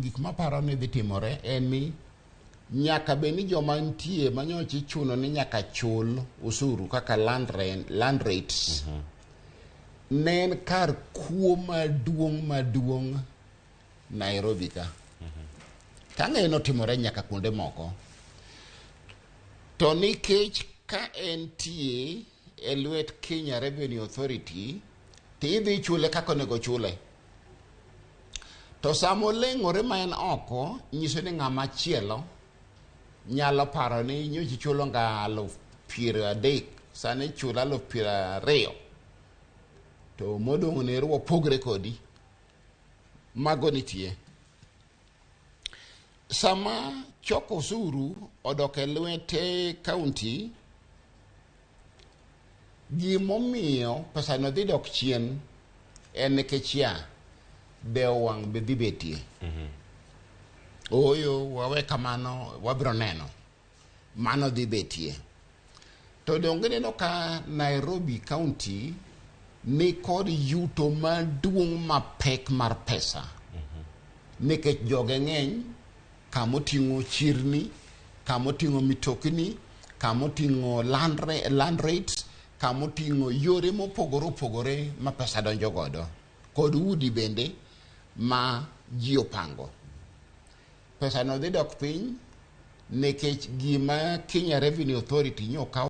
kuom gik maparo ni dhi timore en ni nyaka bed ni joma nitie manyocha ichuno ni nyaka chul usuru kaka land, rent, land rates. Ne en kar kuo maduong' maduong' Nairobi ka. Tang'eyo notimore nyaka kuonde moko. To nikech ka entie e lwet Kenya Revenue Authority, to idhi chule kaka onego chule. To sama oleng'ore ma en oko, nyiso ni ng'ama chielo nyalo paro ni nyocha ichulo nga 30,000, sani ichulo 20,000. To modong' ne wapogre kodi. Mago nitie. Sama choko osuru odok e lwete county, gimomiyo pesano dhi dok chien en nikech ya dewo wang' be dhi betie. Ooyo, wawe kamano, wabiro neno. Mano dhi betie. To donge ineno ka Nairobi County ni kod yuto maduong' mapek mar pesa. Nikech joge ng'eny, kamoting'o chirni, kamoting'o mitokni, kamoting'o land rates, kamoting'o yore mopogore opogore ma pesa donjo godo, kod udi bende ma ji opango. Pesa no dhi dok piny nikech gima Kenya Revenue Authority nyo kawo.